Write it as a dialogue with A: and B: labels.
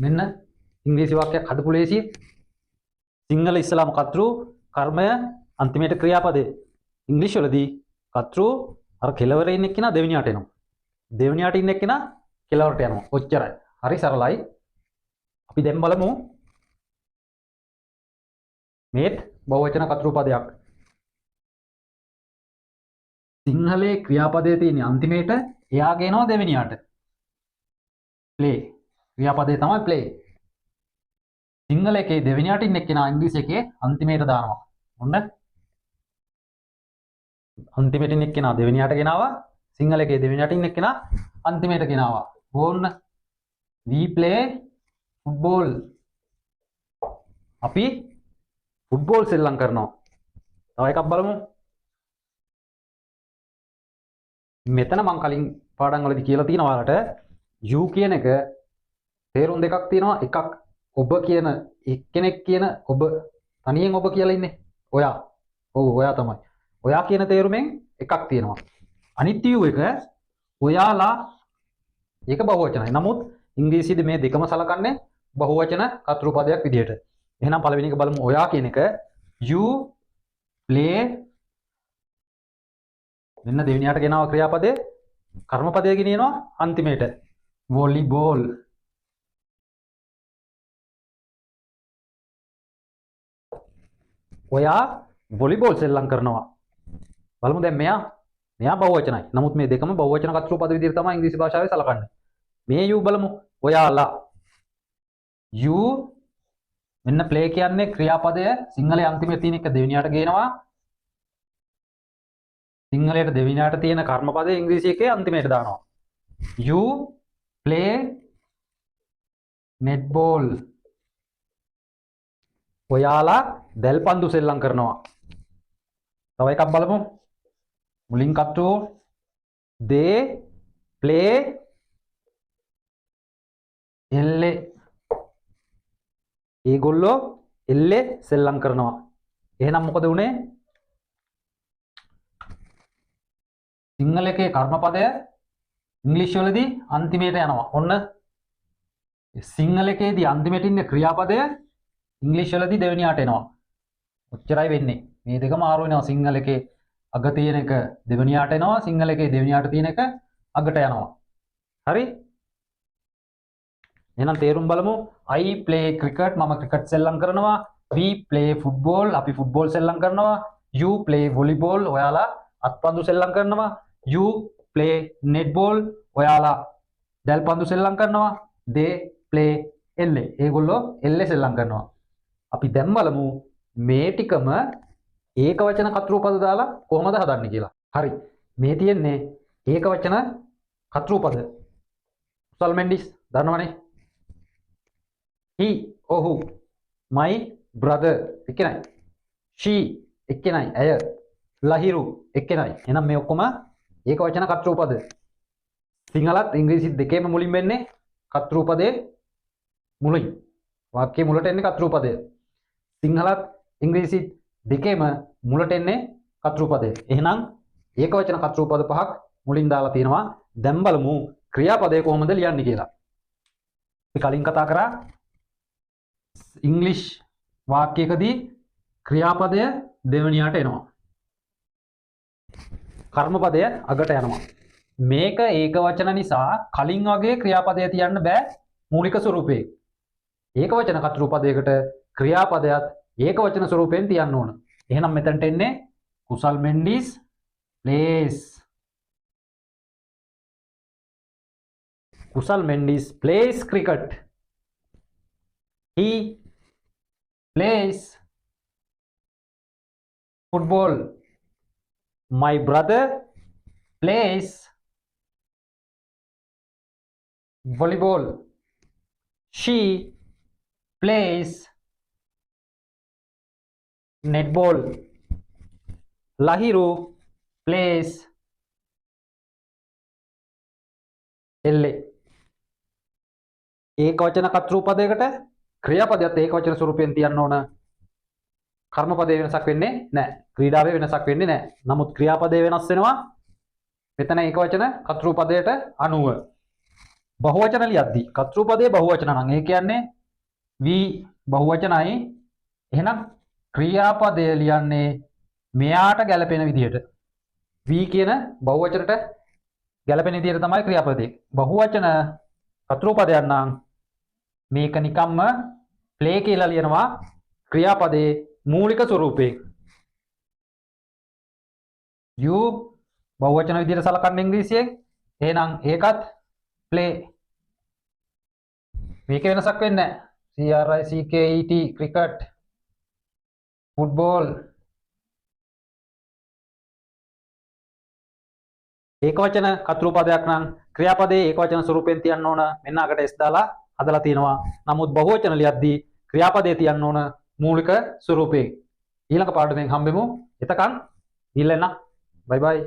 A: මෙන්න ඉංග්‍රීසි වාක්‍යයක් හදපු ලේසිය. සිංහල ඉස්සලාම කර්තෘ කර්මය අන්තිමේට ක්‍රියාපදේ. ඉංග්‍රීසි වලදී කර්තෘ අර කෙලවරේ ඉන්න එක්කෙනා දෙවෙනියට එනවා. දෙවෙනියට ඉන්න එක්කෙනා කෙලවරට යනවා. ඔච්චරයි. හරි සරලයි. අපි දැන් බලමු මේත් බහුවචන කර්තෘ පදයක්. සිංහලේ ක්‍රියාපදයේ තියෙන අන්තිමේට එයා ගේනවා දෙවෙනියට. ප්ලේ ක්‍රියාපදේ තමයි ප්ලේ. සිංහල එකේ දෙවෙනියට ඉන්න එක්කෙනා ඉංග්‍රීසි එකේ අන්තිමේට දානවා. ඔන්න අන්තිමේට ඉන්න එක්කෙනා දෙවෙනියට ගෙනාවා. සිංහල එකේ දෙවෙනියට ඉන්න එක්කෙනා අන්තිමේට ගෙනාවා. ඕන්න we play football. අපි ෆුට්බෝල් සෙල්ලම් කරනවා. තව එකක් බලමු. මෙතන මං කලින් පාඩම් වලදී කියලා තියෙනවා ඔයාලට you කියන එක තේරුම් දෙකක් තියෙනවා. එකක් ඔබ කියන එක්කෙනෙක් කියන ඔබ තනියෙන් ඔබ කියලා ඉන්නේ. ඔයා. ඔව් ඔයා තමයි. ඔයා කියන තේරුමෙන් එකක් තියෙනවා. අනිත් you එක ඔයාලා ඒක බහුවචනයි. නමුත් ඉංග්‍රීසියේදී මේ දෙකම සලකන්නේ බහුවචන කර්තෘ පදයක් විදිහට. එහෙනම් පළවෙනි එක බලමු ඔයා කියන එක you play මෙන්න දෙවෙනියට ගෙනාව ක්‍රියාපදේ කර්මපදය ගෙනියනවා අන්තිමේට වොලිබෝල්. ඔයා වොලිබෝල් සෙල්ලම් කරනවා. බලමු දැන් මෙයා බහුවචනයි. නමුත් මේ දෙකම බහුවචන කර්තෘ පද විදිහට තමයි ඉංග්‍රීසි භාෂාවේ සලකන්නේ. මේ you බලමු ඔයාලා you මෙන්න ප්ලේ කියන්නේ ක්‍රියාපදය සිංහලයේ අන්තිමේ තියෙන එක දෙවෙනියට ගේනවා. සිංහලයට දෙවෙනියට තියෙන කර්මපදය ඉංග්‍රීසි එකේ අන්තිමේට දානවා. You play netball. ඔයාලා දැල්පන්දු සෙල්ලම් කරනවා. තව එකක් බලමු. මුලින් කට්ටු they play එල්ලේ. ඒගොල්ලෝ එල්ලේ සෙල්ලම් කරනවා. එහෙනම් මොකද වුනේ? සිංහල එකේ කර්මපදය ඉංග්‍රීසි වලදී අන්තිමේට යනවා. ඔන්න සිංහල එකේදී අන්තිමේට ඉන්න ක්‍රියාපදය ඉංග්‍රීසි වලදී දෙවෙනියට එනවා. ඔච්චරයි වෙන්නේ. මේ දෙකම මාරු වෙනවා. සිංහල එකේ අග තියෙන එක දෙවෙනියට එනවා. සිංහල එකේ දෙවෙනියට තියෙන එක අගට යනවා. හරි? එහෙනම් තේරුම් බලමු. I play cricket මම ක්‍රිකට් සෙල්ලම් කරනවා. We play football අපි ෆුට්බෝල් සෙල්ලම් කරනවා. You play volleyball ඔයාලා අත්පන්දු සෙල්ලම් කරනවා. You play netball ඔයාලා දැල්පන්දු සෙල්ලම් කරනවා. They play එල්ලේ ඒගොල්ලෝ එල්ලේ සෙල්ලම් කරනවා. අපි දැන් බලමු මේ ටිකම ඒකවචන කර්තෘ පද දාලා කොහොමද හදන්නේ කියලා. හරි. මේ තියෙන්නේ ඒකවචන කර්තෘ පද. කුසල් මෙන්ඩිස් දන්නවනේ. He ඔහු, my brother එක්කෙනයි, she එක්කෙනයි ඇය, ලහිරු එක්කෙනයි. එහෙනම් මේ ඔක්කොම ඒකවචන කර්තෘ පද. සිංහලත් ඉංග්‍රීසිත් දෙකේම මුලින් වෙන්නේ කර්තෘ පදේ මුලින්. වාක්‍යයේ මුලට එන්නේ කර්තෘ පදය. සිංහලත් ඉංග්‍රීසිත් දෙකේම මුලට එන්නේ කර්තෘ පදය. එහෙනම් ඒකවචන කර්තෘ පද පහක් මුලින් දාලා තියෙනවා. දැන් බලමු ක්‍රියාපදය කොහොමද ලියන්නේ කියලා. අපි කලින් කතා කරා ඉංග්‍රීසි වාක්‍යයකදී ක්‍රියාපදය දෙවෙනියට එනවා. කර්මපදය අගට යනවා. මේක ඒකවචන නිසා කලින් වගේ ක්‍රියාපදය තියන්න බෑ මූලික ස්වරූපේ. ඒකවචන කර්තෘ පදයකට ක්‍රියාපදයක් ඒකවචන ස්වරූපයෙන් තියන්න ඕන. එහෙනම් මෙතනට එන්නේ කුසල් Mendis plays. Kusal Mendis plays cricket. He plays football. My brother plays volleyball. She plays netball. Lahiru plays එල්ලේ. ඒකවචන කර්තෘ පදයකට ක්‍රියාපදයක් ඒකවචන ස්වරූපයෙන් තියන්න ඕන. කර්මපදයේ වෙනසක් වෙන්නේ නැහැ. ක්‍රීඩාවේ වෙනසක් වෙන්නේ නැහැ. නමුත් ක්‍රියාපදයේ වෙනස් වෙනවා මෙතන ඒකවචන කර්තෘ පදයට අනුව. බහුවචන ලියද්දී කර්තෘපදයේ බහුවචන නම් ඒ කියන්නේ we බහුවචනයි. එහෙනම් ක්‍රියාපදය ලියන්නේ මෙයාට ගැලපෙන විදිහට. we කියන බහුවචනට ගැලපෙන විදිහට තමයි ක්‍රියාපදේ. බහුවචන කර්තෘපදයක් නම් මේක නිකම්ම play කියලා ලියනවා ක්‍රියාපදයේ මූලික ස්වරූපයෙන්. you බහුවචන විදිහට සලකන්න ඉංග්‍රීසියෙන්. එහෙනම් ඒකත් play. මේක වෙනසක් වෙන්නේ නැහැ. C R I C K E T cricket, football. ඒකවචන කර්තෘපදයක් නම් ක්‍රියාපදයේ ඒකවචන ස්වරූපයෙන් තියන්න ඕන. මෙන්න අකට S දාලා හදලා තිනවා. නමුත් බහුවචන ලියද්දී ක්‍රියාපදයේ තියන්න ඕන මූලික ස්වරූපයෙන්. ඊළඟ පාඩමෙන් හම්බෙමු. එතකන් ගිහිල්ලා එන්න. බයි බයි.